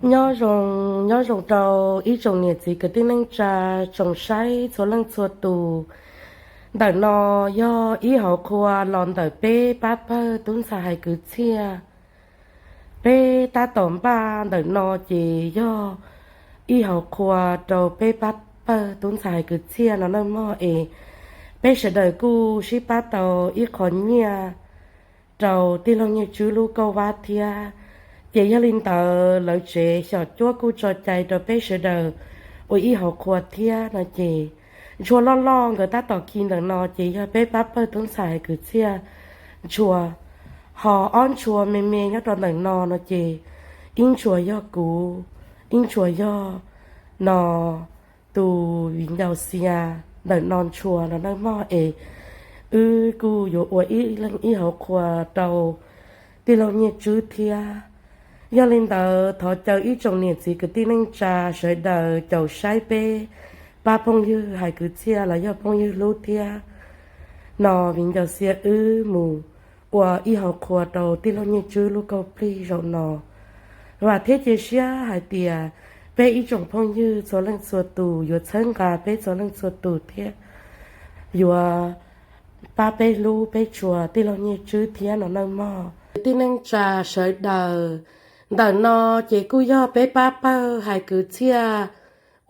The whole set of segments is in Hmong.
Nyob zoo, nyob zoo rau ib tsoom niam txiv kwv tij neej tsa, tsoom saib txhua leej txhua tus. Ntawm no yog ib hauv qhua los ntawm peb pab pawg tub ntxhais hais kwv txhiaj. Peb tab tom npaj ntawm no ces yog ib hauv qhua rau peb pab pawg tub ntxhais hais kwv txhiaj no nawj mog es, peb sawv daws kuj sib pab tau ib qho nyiaj rau tij laug Nyiaj Tswb lub kauj vab thiab. Ces yog li ntawd lawv tsev xyom cuab kuj tso cai rau peb sawv daws ua ib hauv qhua thiab no ces, ntshua loj loj nkawd tab tom khi ntawm no ces yog peb pab pawg tub ntxhais hais kwv txhiaj ntshua. Ho ob ntshua me me nyob rau ntawm no no ces ib ntshua yog kuv, ib ntshua yog no tus viv ncaus Xia. Ntawm no ntshua no nawj mog es, wb kuj yuav ua ib leeg ib hauv qhua rau tij laug Nyiaj Tswb thiab. Yog li ntawd thov caw ib tsoom niam txiv kwv tij neej tsa sawv daws caum saib peb pab phooj ywg hais kwv txhiaj los yog phooj ywg hlub thiab no viv ncaus Xia wb mus ua ib hauv qhua rau tij laug Nyiaj Tswb lub kauj plig zaum no. Vam thiab cia siab hais tias peb ib tsoom phooj ywg txhua leej txhua tus yuav txhawb nqa peb txhua leej txhua tus thiab yuav pab peb hlub peb tshua tij laug Nyiaj Tswb thiab no nawj mog. Kwv tij neej tsa sawv daws, ntawm no ces kuj yog peb pab pawg hais kwv txhiaj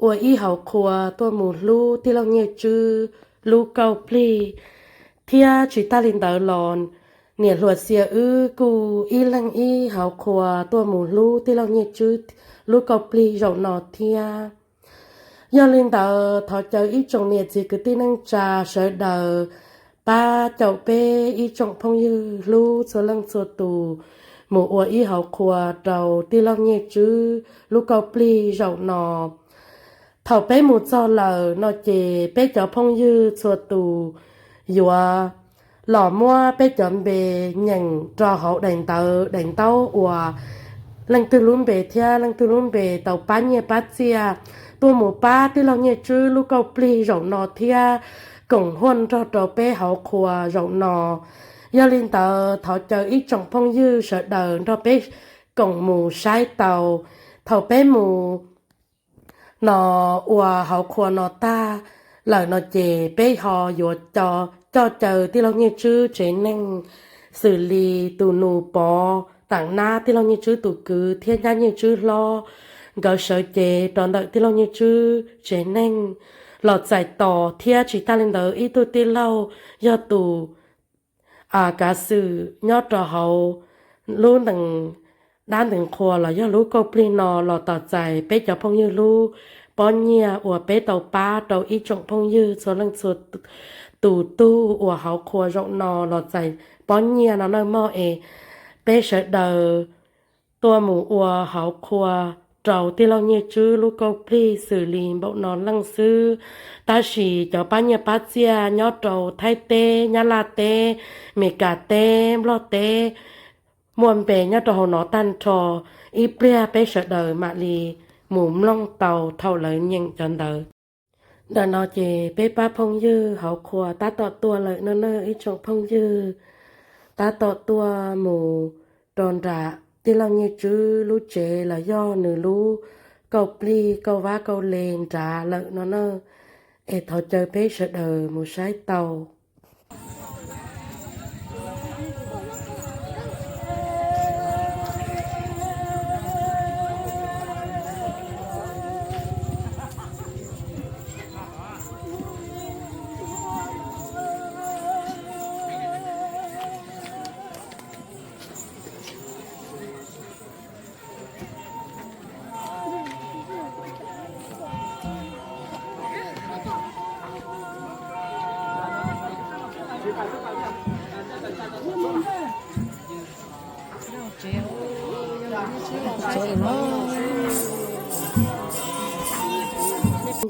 ua ib hauv qhua tuaj mus hlub tij laug Nyiaj Tswb lub kauj plig, thiab tsis tas li ntawd los niam hluas Xia wb kuj ib leeg ib hauv qhua tuaj mus hlub tij laug Nyiaj Tswb lub kauj plig zaum no thiab. Yog li ntawd thov caw ib tsoom niam txiv kwv tij neej tsa sawv daws pab caum peb ib tsoom phooj ywg hlub txhua leej txhua tus mus ua ib hauv qhua rau tij laug Nyiaj Tswb lub kauj plig zaum no. Thaum peb mus txog lawm no ces peb cov phooj ywg txhua tus yuav los muab peb cov npe nyeem rau hauv daim ntawv daim ntaub uas leej twg lub npe thiab leej twg lub npe tau pab nyiaj pab txiaj tuaj mus pab tij laug Nyiaj Tswb lub kauj plig zaum no thiab koom huaj nrog rau peb hauv qhua zaum no. Yog li ntawd thov caw ib tsoom phooj ywg sawv daws nrog peb koom mus saib tau. Thaum peb mus no ua hauv qhua no tag lawm no ces peb ho yuav coj caw tij laug Nyiaj Tswb tsev neeg xws li tus nus Pov Tam Nab, tij laug Nyiaj Tswb tus kwv thiab nyab Nyiaj Tswb hlob, nkawd sawv cev rau ntawm tij laug Nyiaj Tswb tsev neeg los txais tos thiab tsis tas li ntawd ib tug tij laug yog tus kav xwm nyob rau hauv lub ntees dab ntees qhua los yog lub kauj plig no los tos txais peb cov phooj ywg hlub pob nyiaj uas peb tau pab rau ib tsoom phooj ywg txhua leej txhua tus tug uas hauv qhua zaum no los txais pob nyiaj no nawj mog es, peb sawv daws tuaj mus ua hauv qhua rau tij laug Nyiaj Tswb lub kauj plig xws li npaum no leej xwb. Tab sis cov pab nyiaj pab txiaj nyob rau Thaib teb, Nyab Laj teb, Mes Kas teb, Nplog teb muaj npe nyob rau hauv no tag nrho. Ib pliag peb sawv daws mam li mus mloog tau thaum lawv nyeem cov ntawv. Ntawm no ces peb pab phooj ywg hauv qhua tab tom tuaj lawm no nawj ib tsoom phooj ywg. Tab tom tuaj mus rau nram tij laug Nyiaj Tswb lub tsev los yog nws lub kauj plig kauj vab kauj le nrad lawm no nawj. Es thov caw peb sawv daws mus saib tau.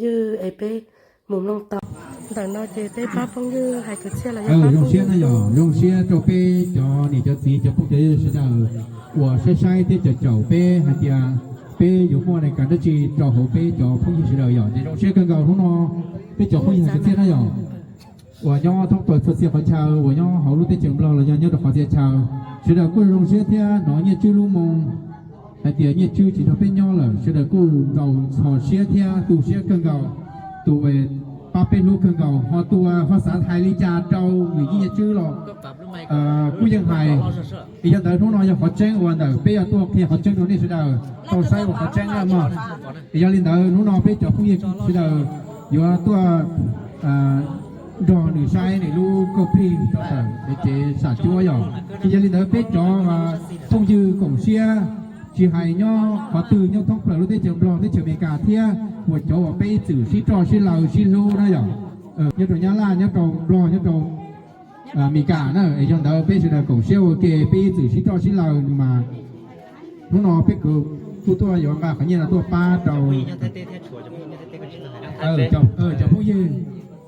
Ywg es peb mus mloog tau. Ntawm no ces peb pab phooj ywg hais kwv txhiaj los yog zoo siab na yog zoo siab rau peb cov niam cov txiv cov phooj cov ywg sawv daws uas saib saib thiab caum caum peb hais tias peb yuav muaj nais kas dab tsi rau hauv peb cov phooj ywg sawv daws yom. Ces zoo siab kawg nkaus hnub no peb cov phooj ywg hais kwv txhiaj na yom, uas nyob thoob plaws txhua txhia qhov chaw uas nyob hauv lub teb chaws Nplog los yog nyob rau qhov txhia chaw, sawv daws kuj zoo siab thiab hnov Nyiaj Tswb lub moo Hais tias Nyiaj Tswb tsis nrog peb nyob lawm, sawv daws kuj ntaus ntxhov siab thiab tu siab kawg nkaus. Tus pab peb hlub kawg nkaus, ho tus ho xav hais li cas rau nws Nyiaj Tswb los kuj yeej hais. Es yog ntawd hnub no yog qhov tseeb uas ntawm peb yuav tuaj qhia qhov tseeb rau nej sawv daws tau saib ua qhov tseeb lawm mog. Es yog li ntawd hnub no peb cov phooj ywg sawv daws yuav tuaj nrog nws saib nws lub kauj plig rau ntawm tsev sam cuab yog. Es yog li ntawd peb cov phooj ywg koom siab, tsis hais nyob qhov twg nyob thoob plaws lub teb chaws Nplog, teb chaws Amelikas thiab uas cov uas peb ib txwm sib roj sib law sib hlub na yog, nyob rau Nyab Laj, nyob rau Nplog, nyob rau Amelikas na, es yog ntawd peb sawv daws koom siab ua ke, peb ib txwm sib roj sib law mas hnub no peb kuj tuaj yuav nqa qhov nyiaj no tuaj pab rau cov phooj ywg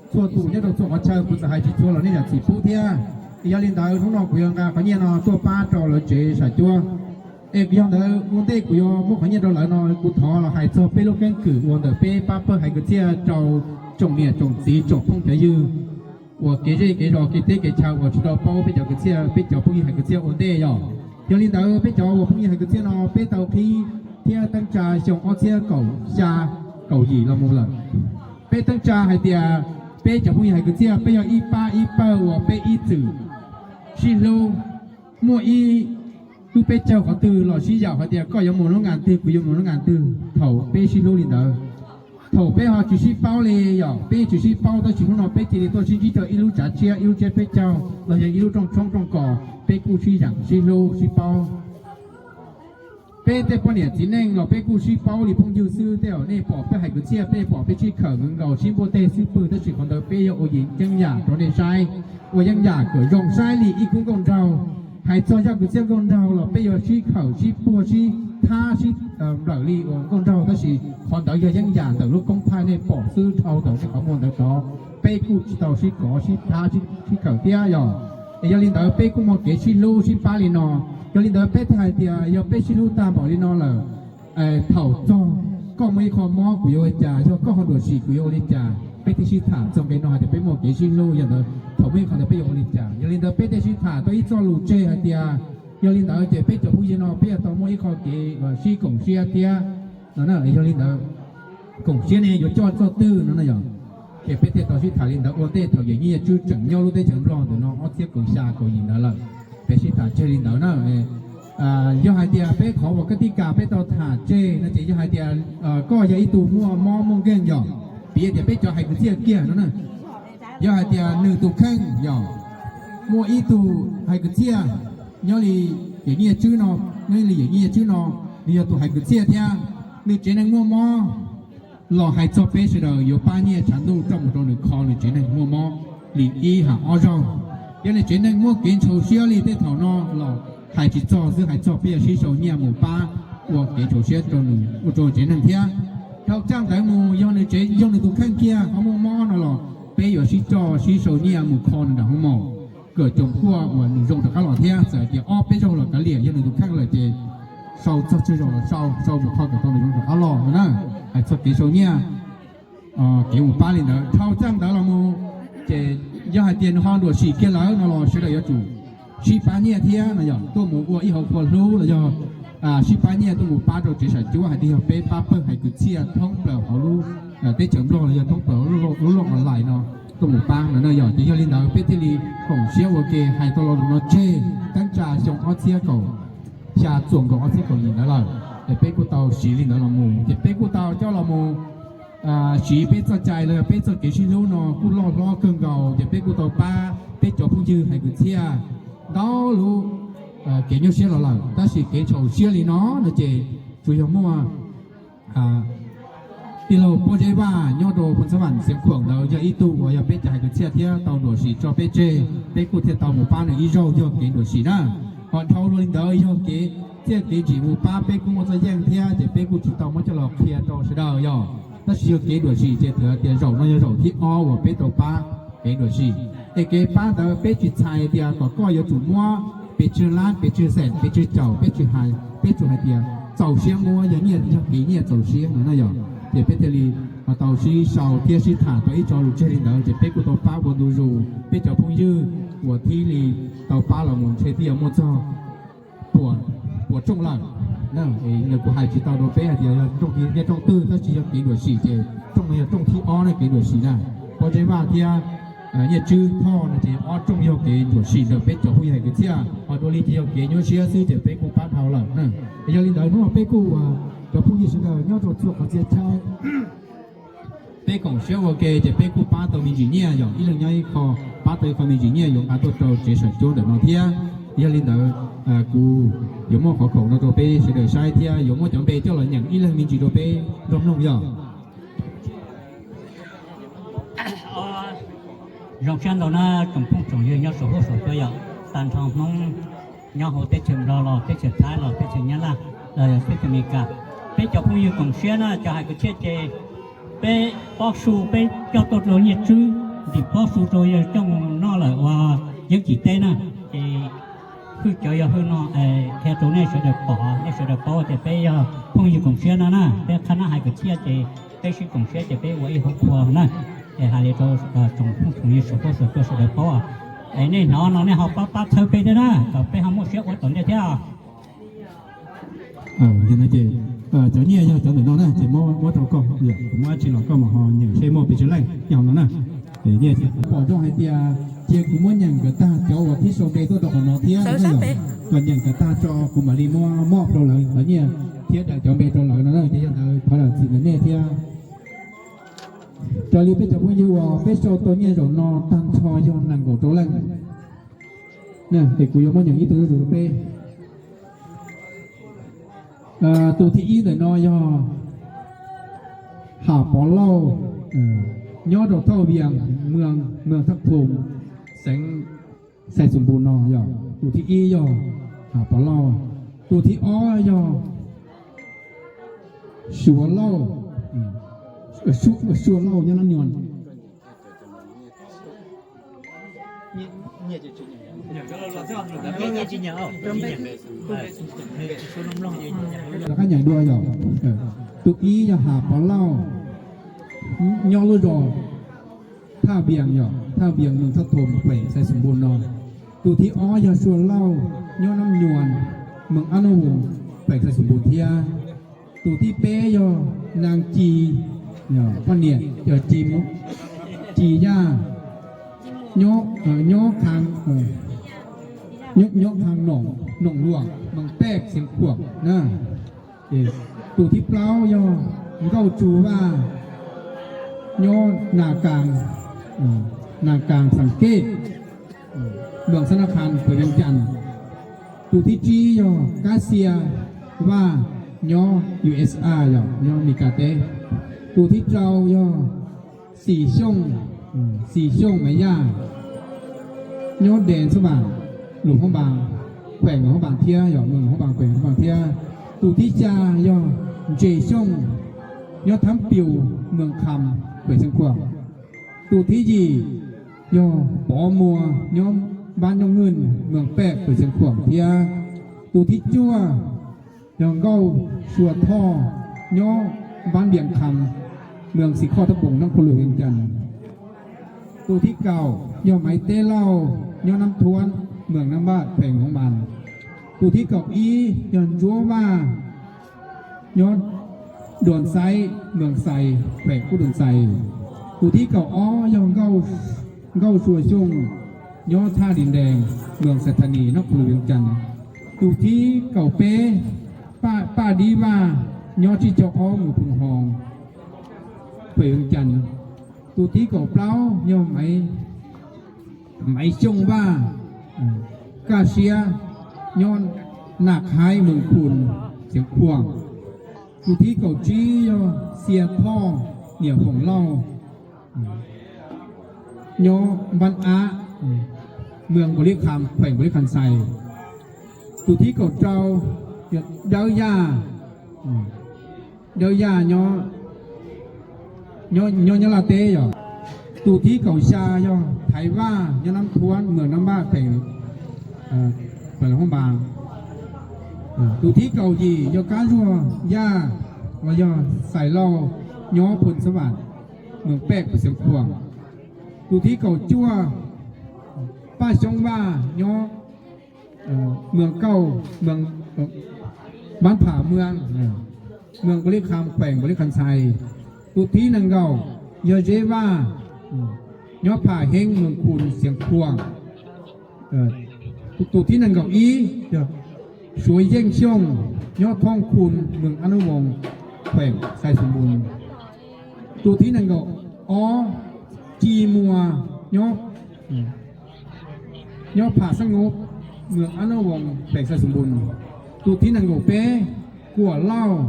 txhua tus nyob rau txhua qhov chaw, kuv txawm hais tsis txhua los nej zam txim pub thiab. Es yog li ntawd hnub no kuv yuav nqa qhov nyiaj no tuaj pab rau lawv tsev sam cuab. Es yog ntawd ua ntej kuv yuav muab qhov nyiaj rau lawv no, kuv thov los hais txog peb lub keeb kwm uas ntawm peb pab pawg hais kwv txhiaj rau tsoom niam tsoom txiv tsoom phooj cov ywg uas kev zej kev zos kev teb kev chaw uas tsis tau paub peb cov kwv txhiaj, peb cov phooj ywg hais kwv txhiaj ua ntej yog. Yog li ntawd peb cov uas phooj ywg hais kwv txhiaj no peb tau qhib thiab teeb tsa xyoo ob txhiab kaum xya kaum yim los mus lawm. Peb teeb tsa hais tias peb cov phooj ywg hais kwv txhiaj peb yog ib pab ib pawg uas peb ib txwm sib hlub, muaj ib lub peb caug qhov twg los sib yaum hais tias koj yuav mus lub nkas twg kuv yuav mus lub nkas twg thaum peb sib hlub li ntawd. Thaum peb ho tsis sib paub li yog peb tsis sib paub tab sis hnub no peb cia li tuaj sib ntsib rau ib lub tsav tshiab ib lub tsiab peb caug los yog ib lub rooj tshoob rooj kos peb kuj sib yaum sib hlub sib paub. Peb tej poj niam txiv neej los peb kuj sib paub li phooj ywg xwb, tej zaum nej pom peb hais kwv txhiaj peb pom peb sib khawm nkaus sib npuaj teg xwb pwg, tab sis qhov ntawd peb yuav ua yeeb yam rau nej saib, ua yeeb yam kom zoo saib li ib khub nkauj nraug. Hais txog zaj kwv txhiaj nkauj nraug los peb yuav sib khawm sib puag sib thab sib nplawm li uas nkauj nraug, tab sis qhov ntawd yog yeeb yam ntawm lub koob thaij nej pom xwb dhau ntawm nej qhov muag ntawd tod. Peb kuj tsis tau sib kov sib thab sib khawm thiab yog. Es yog li ntawd peb kuj muaj kev sib hlub sib pab li no. Yog li ntawd peb thiaj hais tias yog peb sib hlub tag npaum li no lawm, thaum txog koj muaj ib qho mob kuv yuav ua li cas, yog koj ho ruam sim kuv yuav ua li cas, peb thiaj sib tham txog nqe no hais tias peb muaj kev sib hlub. Yog ntawd thaum muaj ib qho ntawd peb yuav ua li cas? Yog li ntawd peb thiaj sib tham tau ib txoj lus tseg hais tias yog li ntawd ces peb cov phooj ywg no peb yuav tau muaj ib qho kev sib koom siab thiab no. Yog li ntawd koom siab ne yuav coj txoj twg no no yog. Ces peb thiaj tau sib tham li ntawd ua ntej thaum yawm Nyiaj Tswb tseem nyob lub teb chaws Nplog ntawm no ob txhiab kaum xya kaum yim ntawd lawm. Peb sib tham tseg li ntawd na. Yog hais tias peb qhov uas koj tij kas peb tau tham tseg no ces yog hais tias koj yog ib tug muaj mob muaj nkeeg yog, piv tias peb cov hais kwv txhiaj kiag no na, yog hais tias nws tus kheej yog muaj ib tug hais kwv txhiaj nyob li yawm Nyiaj Tswb no, nyob li yawm Nyiaj Tswb no, nws yog tus hais kwv txhiaj thiab nws tsev neeg muaj mob los hais txog peb sawv daws yuav pab nyiaj tshav ntuj coj mus rau nws kho nws tsev neeg muaj mob li ib hab ob zaug. Yog nws tsev neeg muaj kev ntshau siab li tej thaum no los hais tsis txog xwb, hais txog peb yuav sib sau nyiaj mus pab ua kev ntshau siab rau nws ua rau tsev neeg thiab. Dhau txij ntawd mus yog nws tsev yog nws tus kheej kiag ho muaj mob no los peb yuav sib coj sib sau nyiaj mus kho nws nram hoo maum kom coom kuaj uas nws zoo rov qab los thiab. Txawm tias ob peb zaug los kav liam yog nws tus kheej lawm ces sau txog tsawg zaus los sau, sau mus kho kom tau nws zoo rov qab los no na. Hais txog kev sau nyiaj, kev mus pab li ntawd. Dhau txij ntawd los mus ces yog hais tias nws ho ruam sim kiag lawm no los sawv daws yuav tsum sib pab nyiaj thiab no yog tuaj mus ua ib hauv qhua hlub los yog sib pab nyiaj tuaj mus pab rau tsev sam cuab hais tias yog peb pab pawg hais kwv txhiaj thoob plaws hauv lub teb chaws Nplog los yog thoob plaws lub looj online no tuaj mus pab no na yog. Ces yog li ntawd peb thiaj li koom siab ua ke hais tau lo lus no tseg teeb tsa xyoo ob txhiab kaum xya txuas nkaus ob txhiab kaum yim ntawd lawm. Ces peb kuj tau siv li ntawd los mus ces peb kuj tau coj los mus siv peb txoj cai los yog peb txoj kev sib hlub no kuj loj hlob kawg nkaus ces peb kuj tau pab peb cov phooj ywg hais kwv txhiaj ntau lub kev nyuaj siab los lawm, tab sis kev ntshau siab li no no ces tsuas yog muaj tij laug Pob Zeb Vaj nyob rau Phoos Xab Vam Xeev Khuam ntawd yog ib tug uas yog peb cov hais kwv txhiaj thiab tau nruam sim tso peb tseg, peb kuj thiaj tau mus pab nws ib zaug yog kev nruam sim na. Ho dhau los li ntawd yog kev txiaj kev ntsig mus pab peb kuj muaj txoj yeej thiab ces peb kuj tsis tau muab coj los qhia rau sawv daws yog. Tab sis yog kev nruam sim ces txawm tias zaum no yog zaum thib ob uas peb tau pab kev nruam sim. Es kev pab ntawd peb tsis txhais tias kom koj yuav tsum muab pes tsawg lab pes tsawg xees pes tsawg caum, peb tsis hais, peb tsuas hais tias txaus siab muab, yog nyiaj yog kev nyiaj txaus siab no na yog. Ces peb thiaj li tau sib sau thiab sib tham tau ib tso lus tseg li ntawd ces peb kuj tau pab ua ntu zus peb cov phooj ywg uas thiaj li tau pab los mus ntshe twb yuav muaj txog puas rooj lawm. Nws kuv hais tsis tau rau peb hais tias yog rooj twg tab sis yog kev duam sim ces rooj no yog rooj thib ob na, kev duam sim na. Pob Zeb Vaj thiab Nyiaj Tswb Thoj no ces ob rooj yog kev duam sim ntawm peb cov phooj ywg hais kwv txhiaj, ho dua li ces yog kev nyuaj siab xwb ces peb kuj pab dhau lawm na. Yog li ntawd hnub no peb kuj cov phooj ywg sawv daws nyob rau txhua qhov txhia chaw, peb koom siab ua ke ces peb kuj pab tau me ntsis nyiaj, yog ib leeg nyob ib qho, pab tau ib qho me ntsis nyiaj yuav nqa tuaj rau tsev saum cuab ntawm no thiab. Yog li ntawd kuv yuav muab qhov khoom no rau peb sawv daws saib thiab yuav muab cov npe coj los nyeem ib leeg me ntsis rau peb nrog mloog yog. Zoo siab ntau na tsoom phooj tsoom ywg nyob saum huab saum cua yom, tag nrho Hmoob nyob hauv teb chaws Nplog los teb chaws Thaib los teb chaws Nyab Laj los yog teb chaws Amelikas. Peb cov phooj ywg koom siab na, cov hais kwv txhiaj ces peb pob su peb coj tuaj rau Nyiaj Tswb, ntim pob su rau yawg coj mus noj lawm ua yeeb cim teb na. Ces hwj cov yog hwj no, qhia rau nej sawv daws pom, nej sawv daws paub tias peb yog phooj ywg koom siab no na, peb qhab nab hais kwv txhiaj ces peb sib koom siab ces peb ua ib hauv qhua na. Es hais li rau tsoom phooj tsoom ywg saum huab saum cua sawv daws paub, es nej hnov no nej ho pab pab txhawb peb thiab na, kom peb ho muaj siab ua tom ntej thiab. Yog no ces cov nyiaj yog cov ntawm no na ces muab rau koj, kuv muab dab tsi los koj mam ho nyeem seb muaj pes tsawg leej nyob hauv no na. Nyiaj pom zoo hais tias cia kuv muab nyeem kom tag cov uas twb sau npe tuaj rau qhov no thiab, kom nyeem kom tag tso kuv mam li muab moj rau lawv cov nyiaj thiab daws cov npe rau lawv no na. Ces yog ntawd thov zam txim ntawm nej thiab. Raws li peb cov phooj ywg uas peb sau tau nyiaj zaum no tag nrho yog nees nkaum rau leej. Es kuv yuav muab nyeem ib tug zuj zus rau peb. Tus thib ib ntawm no yog Ham Pov Lauj, nyob rau Thauj Vias, moos Thaj Thoos, xeev Xais Xus Npus no yog. Tus thib ib yog Ham Pov Lauj. Tus thib ob yog Suav Lauj, Suav Lauj nyob Nab Nyuas. Rov qab nyeem dua yog, tus ib yog Ham Pov Lauj, nyob lub zos Thaj Vias yog, Thaj Vias moos Thaj Thoos, xeev Xais Xus Npus no. Tus thib ob yog Suav Lauj, nyob Nab Nyuas, moos Ab Nub Voos, xeev Xais Xus Npus thiab. Tus thib peb yog Naj Ci, poj niam, Ci Yaj, nyob, nyob Khaj Noom Luam, moos Pej, xeev Khuam na. Tus thib plaub yog Nkauj Tsu Vaj, nyob Nas Kas, Nas Kas Xas Kej, moos Xab Nab Khas, xeev Vias Cas. Tus thib tsib yog Kab Xia Vaj, nyob U S A yog, nyob Mes Kas teb. Tus thib rau yog Xis Xyooj, Xis Xyooj Maiv Yaj, nyob Des Xab Npas, Luam Phab Npas, khueem Luam Phab Npas thiab yog, moos Luam Phab Npas, khueem Luam Phab Npas thiab. Tus thib xya yog Ntses Xyooj, nyob Thab Pius, moos Kham, khueem Xeev Khuam. Tus thib yim yog Pov Muas, nyob Npab Nyooj Nwj, moos Pej, khueem Xeev Khuam thiab. Tus thib cuaj yog Nkauj Sua Thoj, nyob Npab Vias Kham, moos Xis Khoj Thab Poos, Nab Qhua Luas, Vias Cas. Tus thib kaum yog Maiv Teb Lauj, nyob Nab Thuab, moos Nab Npaj, khueem Phab Npas. Tus thib kaum ib yog Ntsuab Vaj, nyob Duas Xaib, moos Xais, khueem Kub Duas Xais. Tus thib kaum ob yog Nkauj Sua Xyooj, nyob Thaj Lis Ntees, moos Xais Thas Nis, Nab Qhua Luas, Vias Cas. Tus thib kaum peb, Paj Dib Vaj, nyob Tsib Caug Ob, moos Phoos Hoos, khueem Vias Cas. Tus thib kaum plaub yog Maiv Xyooj Vaj, Kaj Siab, nyob Nas Qhaib, moos Khun, Xeev Khuam. Tus thib kaum tsib yog Xia Thoj, niam Foom Lauj, nyob Npab Ab, moos Npaus Lib Kham, khueem Npaus Lib Kham Xais. Tus thib kaum rau yog Dawb Yaj, Dawb Yaj nyob, nyob Nyab Laj teb yog. Tus thib kaum xya yog Thaiv Vaj, nyob Nab Thuab, moos Nab Npaj, khueem Phab Npas. Tus thib kaum yim yog Kab Zuag Yaj, los yog Xais Lauj, nyob Phoos Xab Vam, moos Pej, khueem Xeev Khuam. Tus thib kaum cuaj, Paj Xyoob Vaj, nyob moos Kauj, moos Npab Pham Muas, moos Npaus Lis Kham, kheem Npaus Lis Kham Xais. Tus thib nees nkaum yog Zeb Vaj, nyob Pham Heeb, moos Khum, Xiav Khuam. Tus thib nees nkaum ib yog Suav Yeej Xyooj, nyob Thoob Khum, moos Ab Nub Voos, kheem Xais Xus Npus. Tus thib nees nkaum ob Ci Muas, nyob Pham Xeeb Nuv, moos Ab Nub Voos, kheem Xais Xus Npus. Tus thib nees nkaum peb Kuam Lauj,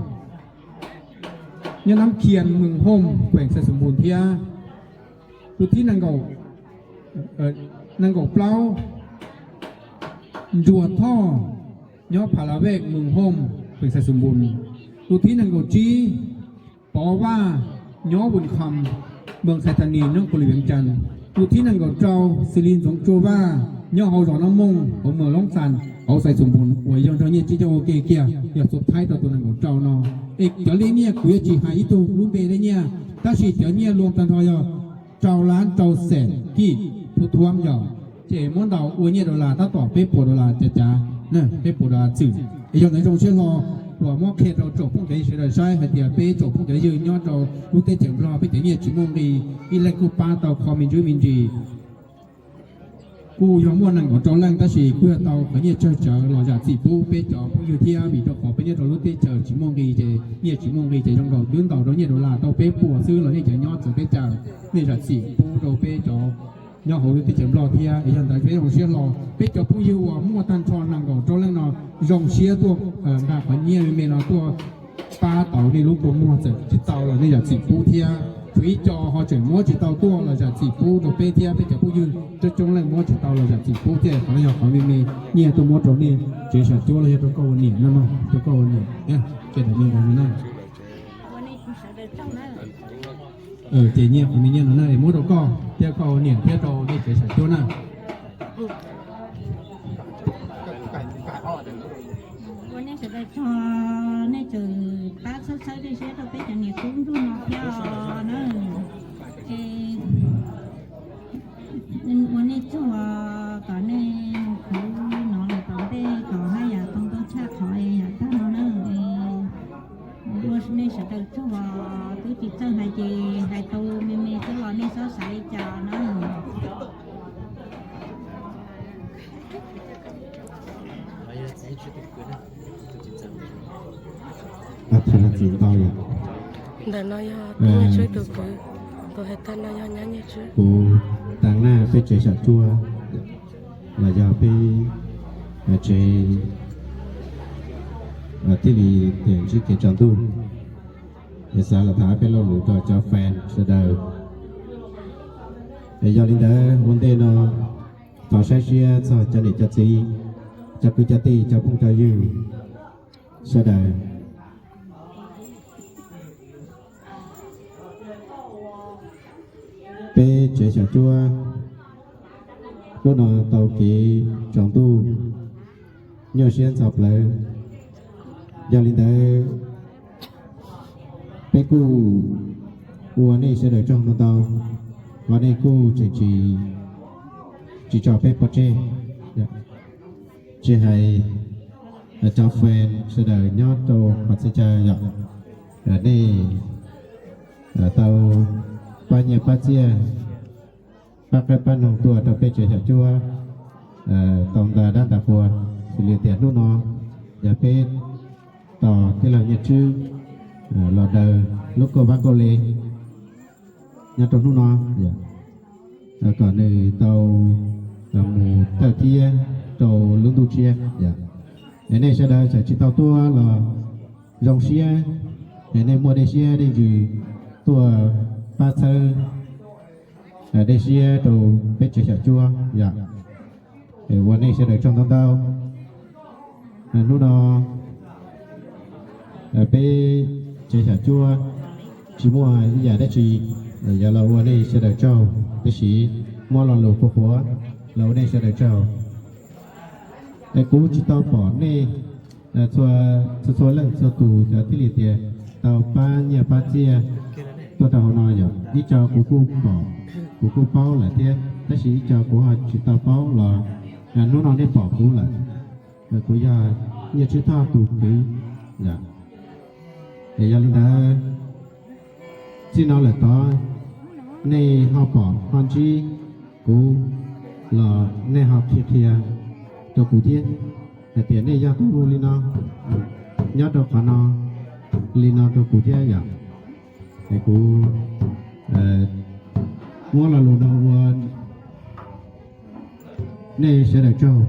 nyob Nab Khias, moos Hooj, kheem Xais Xus Npus thiab. Tus thib nees nkaum plaub Ntsuag Thoj, nyob Pham La Vej, moos Hooj, kheem Xais Xus Npus. Tus thib nees nkaum tsib Pov Vaj, nyob Vus Kham, moos Xais Thas Nis, Noob Kos Lis Vias Cas. Tus thib nees nkaum rau Xws Li Ntxoov Tsua Vaj, nyob hauv zos Nab Mooj, hauv moos Loob Xas, hauv Xais Xus Npus, uas yog nrog Nyiaj Tswb coj ua ke kiag, yog xub thaib rau tus nees nkaum rau no. Es cov lej nyiaj kuv yuav tsis hais ib tug lub npe lej nyiaj, tab sis cov nyiaj luag tag nrho yog rau lab rau xees kij thuam thuam yom. Ces muab ntaus ua nyiaj dollar tab tom peb puas dollar cav cav, peb puas dollar txwm. Es yog ntawd zoo siab hlo uas muab qhia rau tsoom phooj ywg sawv daws saib hais tias peb tsoom phooj ywg nyob rau lub teb chaws Nplog peb cov nyiaj tsis muaj nqis, ib leeg kuj pab tau kho me ntsis me ntsis. Kuj yog muaj nees nkaum rau leej tab sis kuj yog tau qhov nyiaj tsawg tsawv los zam txim pub peb cov phooj ywg thiab, vim rau qhov peb nyob rau lub teb chaws tsis muaj nqis ces nyiaj tsis muaj nqis ces zoo nkaus twb ntaus rau nyiaj dollar tau peb puas xwb los nej cov nyob txawv teb chaws, nej zam txim pub rau peb cov nyob hauv lub teb chaws Nplog thiab. Es yog ntawd peb zoo siab hlo, peb cov phooj ywg uas muaj tag nrho nees nkaum rau leej no zoo siab tuaj nqa qhov nyiaj me me no tuaj pab tau nej lub kua muag, txawm tsis tau los nej zam txim pub thiab. Tshuav ib co ho tseem muab tsis tau tuaj los zam txim pub rau peb thiab, peb cov phooj ywg coob coob leej muab tsis tau los zam txim pub thiab. Qhov no yog qhov me me nyiaj tuaj muab rau nej tsev Sam Cuab los yog rau koj ua niam no, rau koj ua niam. Ces nyiaj qhov me nyiaj no na muab rau koj thiab koj ua niam thiab rau nej tsev Sam Cuab na. Ua nej sawv daws tsaug, nej tseem pab txhawb txhawb tej siab rau peb cov niam tub ntuj no thiab na. Es ua nej tsaug kom nej mus khwv no los tom ntej kom haj yam tau ntau tshaj qhov yam tag no na. Ua nej sawv daws tsaug, twb tsis txawj hais ces hais tau me me xwb los nej txhob xav li cas na. Ntawm no yog Nyiaj Tswb tus kwv, tus hais tag no yog nyab Nyiaj Tswb. Kuv taag naj peb tsev Sam Cuab los yog peb tsev thiaj li tias ntsib kev tsaus ntuj, es xav los tham peb lo lus rau cov fans sawv daws. Es yog li ntawd ua ntej no thov saib siab txog cov niam cov txiv, cov kwv cov tij, cov phooj cov ywg sawv daws. Peb tsev Sam Cuab hnub no tau kev tsaus ntuj, nyuaj siab ntxhov plawv. Yog li ntawd peb kuj ua nej sawv daws tsaug ntau ntau, uas nej kuj tseem tsis tso peb pov tseg, tsis hais cov fans sawv daws nyob rau qhov txhia chaw yom, nej tau pab nyiaj pab txiaj, pab qab pab noog tuaj rau peb tsev Sam Cuab tau nta dab nta qhua. Xws li tias hnub no yog peb tos tij laug Nyiaj Tswb los daws lub kauj vab kauj le nyob rau hnub no, kom nws tau mus tawm thiab rau lub ntuj tshiab. Es nej sawv daws txawm tsis tau tuaj los zoo siab, es nej muaj dej siab dej ntsws tuaj pab txhawb dej siab rau peb tsev Sam Cuab yom. Ua nej sawv daws tsaug ntau ntau. Hnub no peb tsev Sam Cuab tsis muaj ib yam dab tsi, yuav los ua nej sawv daws tsaug, tiam sis muab lo lus qhuav qhuav los ua nej sawv daws tsaug. Es kuv tsis tau pom nej txhua txhua leej txhua tus cov thiaj li tias tau pab nyiaj pab txiaj tuaj rau hauv no yom. Ib co kuv kuj pom, kuv kuj paub lawm thiab, tab sis ib co kuv ho tsis tau paub los hnub no nej pom kuv lawm. Kuv yog Nyiaj Tswb Thoj tus kwv. Es yog li ntawd, txij no lawm tod nej ho pom ho ntsib kuv los nej ho qhia qhia rau kuv thiab, hais tias nej yog tus hu li no, nyob rau qhov no li no rau kuv thiab yom. Es kuv muab lo lus no ua nej sawv daws tsaug.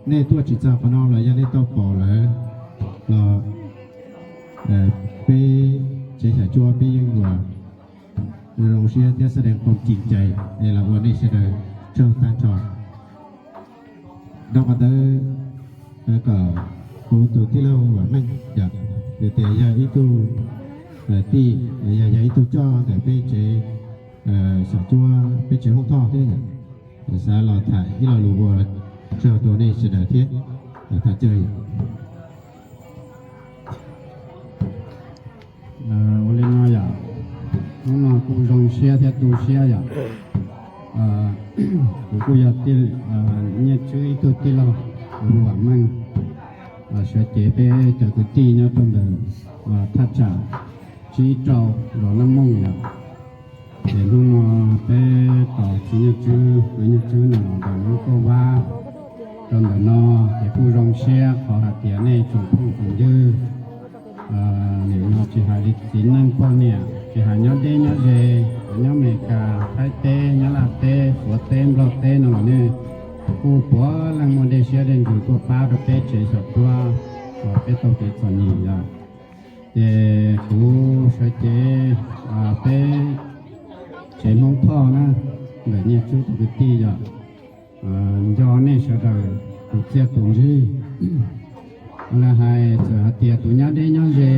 Nej tuaj tsis txog qhov no los yog nej tau pom lawm los peb tsev xyom cuab peb yeej ua zoo siab thiab xab dees qhov cim cais es los ua nej sawv daws tsaug tag nrho. Rau qhov ntawd kom kuv tus tij laug Vam Meej yom, tias yog ib tug tij, yog yog ib tug coj ntawm peb tsev xyom cuab peb tsev Hmoob Thoj thiab, xav los tham ib lo lus ua tsaug rau nej sawv daws thiab. Tham caw yom. Ua li no yom, hnub no kuj zoo siab thiab tu siab yom. Kuv kuj yog Nyiaj Tswb ib tug tij laug, kuv hu Vam Meej, sawv cev peb cov kwv tij nyob rau ntawm thaj tsam tsib rau zos Nab Mooj yom. Ces hnub no peb tos txiv Nyiaj Tswb, kwv Nyiaj Tswb no los ntawm lub kauj vab rau ntawm no, ces kuj zoo siab qhov hais tias nej tsoom phooj tsoom ywg, nim no tsis hais li txiv neej poj niam, tsis hais nyob deb nyob ze, nyob Amelikas, Thaib teb, Nyab Laj teb, Suav teb, Nplog teb no los nej kuj puav leej muaj dej siab dej ntsws tuaj pab rau peb tsev xyom cuab uas peb tau kev txom nyem yom. Ces kuv sawv cev peb tsev Hmoob Thoj na, ntawm Nyiaj Tswb tus kwv tij yom, nco nej sawv daws tus txiaj tus ntsig. Lawv hais txawm hais tias tus nyob deb nyob ze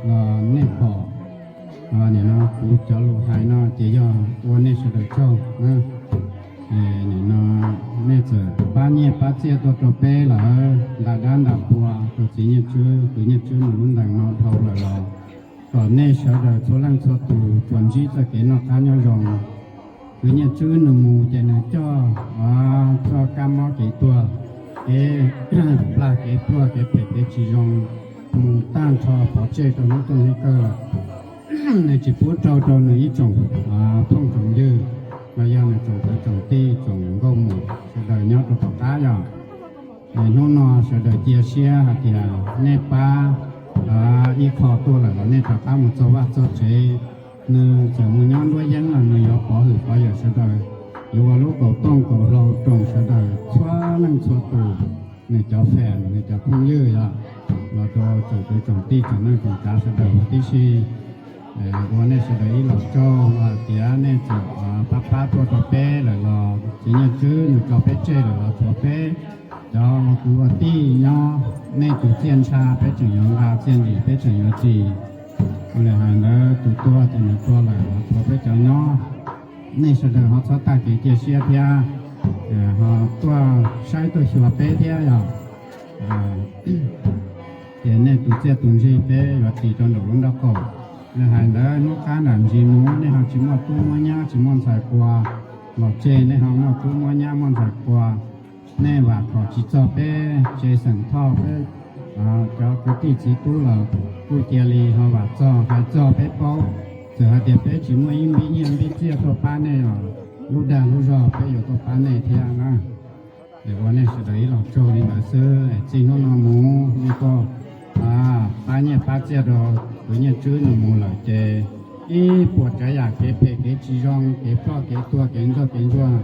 los nej pom, nim no kuv cov lus hais no ces yog ua nej sawv daws tsaug. Nim no nej txawm pab nyiaj pab txiaj tuaj rau peb lawm, nta dab nta pua rau txiv Nyiaj Tswb, kwv Nyiaj Tswb mus lub ntees no dhau lawm los kom nej sawv daws txhua leej txhua tus tsuas ntsib txoj kev noj qab nyob zoo. Kwv Nyiaj Tswb nws mus ces nws coj txoj kab mob kev tuag, kev plag kev pluag, kev phem kev tsis zoo mus tag nrho pov tseg rau hnub rooj hnub kawg. Nws tsis pub rau rau nws ib tsoom phooj tsoom ywg los yog nws tsoom kwv tsoom tij tsoom nkauj muam sawv daws nyob rau tom qab yom. Hnub no sawv daws cia siab hais tias nej pab ib qho tuaj lawm los nej rov qab mus txog vaj txog tsev. Nws txawm mus nyob nruab yeeb los nws yuav pov hwm pov yawm sawv daws, yuav ua lub kaum tooj kaum hlau rau sawv daws txhua leej txhua tus, nws cov fam nws cov phooj ywg yom, los rau tsoom kwv tsoom tij tsoom neej tsoom tsav sawv daws huv tib si. Ua nej sawv daws ib los tsaug hais tias nej txawm pab pab tuaj rau peb lawm los txiv Nyiaj Tswb nws tso peb tseg lawm los tshuav peb cov ua kwv ua tij nyob, nej tus txiaj ntsha peb tseem yuav nqa txiaj ntsig peb tseem yuav ris. Ua li hais ntawd tus tuag ces nws tuag lawm los tshuav peb cov nyob, nej sawv daws ho txhob tag kev cia siab thiab, ho tuaj saib tuaj xyuas peb thiab yom. Ces nej tus txiaj tus ntsig peb yuav ris rau nraum lub nraub qaum. Li hais ntawd hnub qab nram ntsis mus nej ho tsis muaj tub muaj nyab tsis muaj ntxhais quas los tseg, nej ho muaj tub muaj nyab muaj ntxhais quas, nej vam khom tsis txog peb tsev xeem Thoj peb cov kwv tij txiv tub los kuj cia li ho vam txog hais txog peb paub. Txawm hais tias peb tsis muaj ib npib nyiaj npib txiaj tuaj pab nej los lub dag lub zog peb yuav tuaj pab nej thiab na. Es ua nej sawv daws ib los tsaug li ntawd xwb, txij hnub no mus nej kuj pab nyiaj pab txiaj rau kwv Nyiaj Tswb nws mus lawm ces ib puas tsav yam kev phem kev tsis zoo kev ploj kev tuag kev ntsoj kev ntsuag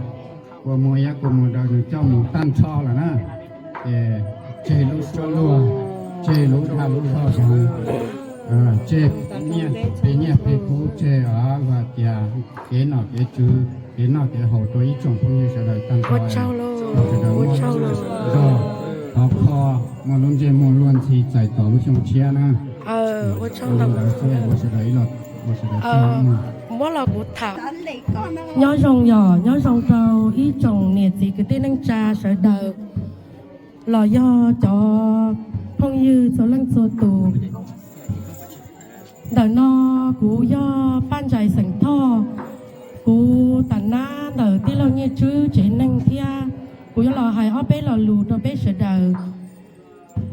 kua muag yab kua muag daws nws coj mus tag nrho lawm na. Ces tseg lub suab luag, tseg lub dag lub zog zoo, tseg nyiaj plig nyiaj plig kub, tseg hais tias kev nom kev tswv kev noj kev haus rau ib tsoom phooj ywg sawv daws tag nrho. Sawv daws muaj lub zog khov kho, muaj lub ntsej muag luag ntxhi txais tos lub xyoo tshiab na. Ua li ntawd xwb, ua sawv daws ib los, ua sawv daws tsaug. Muab los kuv tham. Nyob zoo yom, nyob zoo rau ib tsoom niam txiv kwv tij neej tsa sawv daws los yog cov phooj ywg txhua leej txhua tus. Ntawm no kuv yog Paj Ntsais xeem Thoj, kuv tam nab ntawm tij laug Nyiaj Tswb tsev neeg thiab kuv yuav los hais ob peb lo lus rau peb sawv daws.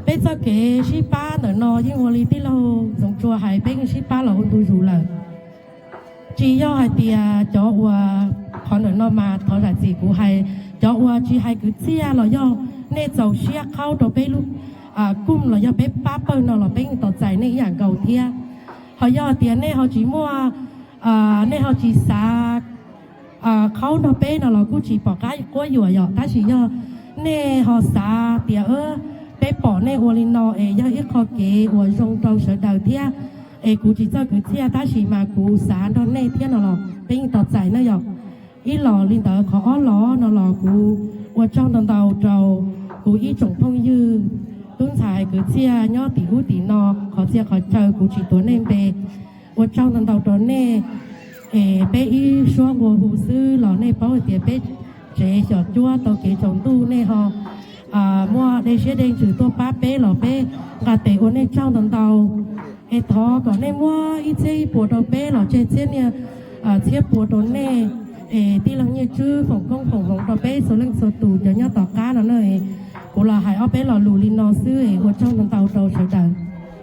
Peb txoj kev sib pab ntawm no yeej ua li tij laug Ntxoov Tsua hais, peb yeej sib pab los ua ntu zus lawm. Tsis yog hais tias cov uas, qhov ntawm no mas thov zam txim kuv hais, cov uas tsis hais kwv txhiaj los yog nej txaus siab qhaub rau peb lub koom los yog peb pab pawg no los peb yeej tos txais nej ib yam nkaus thiab. Ho yog tias nej ho tsis muaj, nej ho tsis xav qhaub nrog peb no los kuj tsis pom qab quab yuam yom, tab sis yog nej ho xav tias peb pom nej ua li no es yog ib qho kev uas zoo rau sawv daws thiab, es kuv tsis txawj kwv txhiaj tab sis mas kuv xav nrog nej thiab no los peb yeej tos txais na yom. Ib los li ntawd, qhov ob los no los kuv ua tsaug ntau ntau rau kuv ib tsoom phooj ywg, tub ntxhais kwv txhiaj nyob tim ub tim no, qhov txhia qhov chaw kuv tsis tuav nej npe. Ua tsaug ntau ntau rau nej, es peb ib suab nqua hu xwb los nej paub hais tias peb tsev xyom cuab tau kev tsaus ntuj nej ho muaj dej siab dej ntsws tuaj pab peb los peb nqa tes ua nej tsaug ntau ntau. Es thov kom nej muab ib txhiab ib puas rau peb los tseg txhiab niaj txhiab puas rau nej. Es tij laug Nyiaj Tswb foom koob foom hmoov rau peb txhua leej txhua tus cov nyob tom qab no na. Kuv los hais ob peb lo lus li no xwb es ua tsaug ntau ntau rau sawv daws.